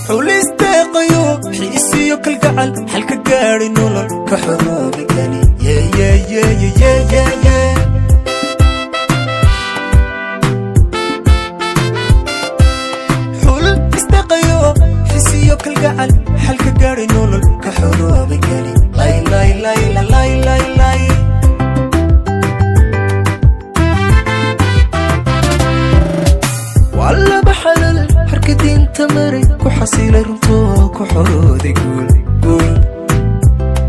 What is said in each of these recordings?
Xulisteeqayo xiisiyo kalgacal, xalka gaadhi nolol ka xoroobi kani. Yeyeyeyeyeye, xul isteeqayo xiisiyo kalgacal, xalka gaadhi nolol ka xoroobi kani. Lay lay lay lay lay lay. Waa laba xalal xarka diinta maray, ku xasilay runtoo, ku xorooday guul guul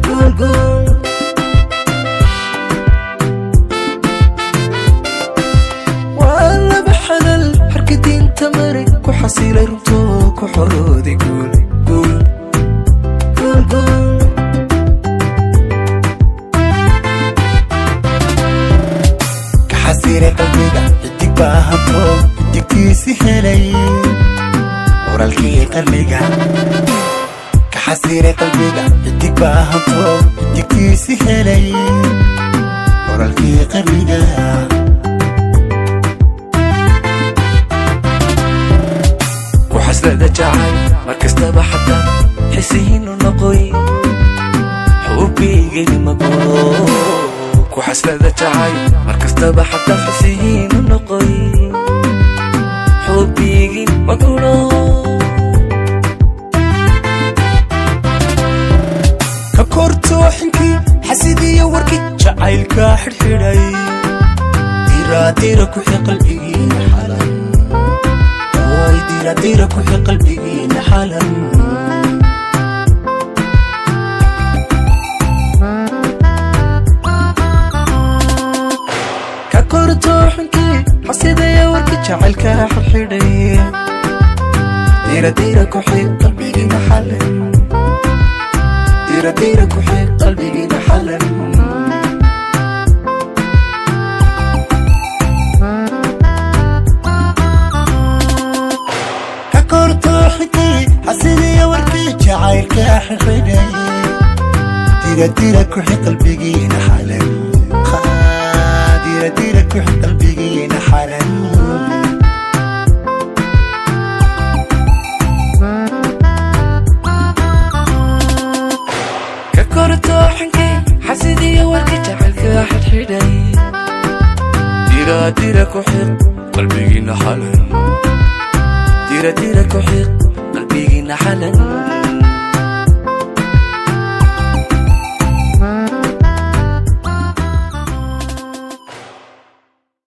guul guul. Waa laba xalal xarka diinta maray, ku xasilay runtoo, ku xorooday guul guul guul guul. Ka xasiray qalbiga xidig baa hanto, xidigtiisi helay qoraalkii qarniga. Ka xasiray qalbiga xidig baa hanto, xidigtiisi helay qoraalkii qarniga. Ku xaslada jacayl mar kastaba, xataa xisihiinu noqoy, xubigeeni magulo. Ku xaslada jacayl mar kastaba, xataa xisihiinu noqoy, xubigin magulo. Ka kortooxinkii xasidiyo warkii jacaylka xidhxidhay, diraadira kuxi qalbigiina xalan. Oy, diraadira kuxi qalbigiina xalan. Ka kortooxinkii xasidiyo warkii jacaylka xidhxidhay, diraadira kuxi qalbigiina xalan. Diraadira kuxi qalbigiina xalan. Ka kortooxinkii xasidiyo warkii jacaylka xidhxidhay, diradira kuxi qalbigiina xalan. Diradira kuxi qalbigiina xalan. Ka kortooxinkii xasidiyo warkii jacaylka xidhxidhay, diraadira ku xiq qalbigiina xalan. Diraadira ku xiq qalbigiina xalan.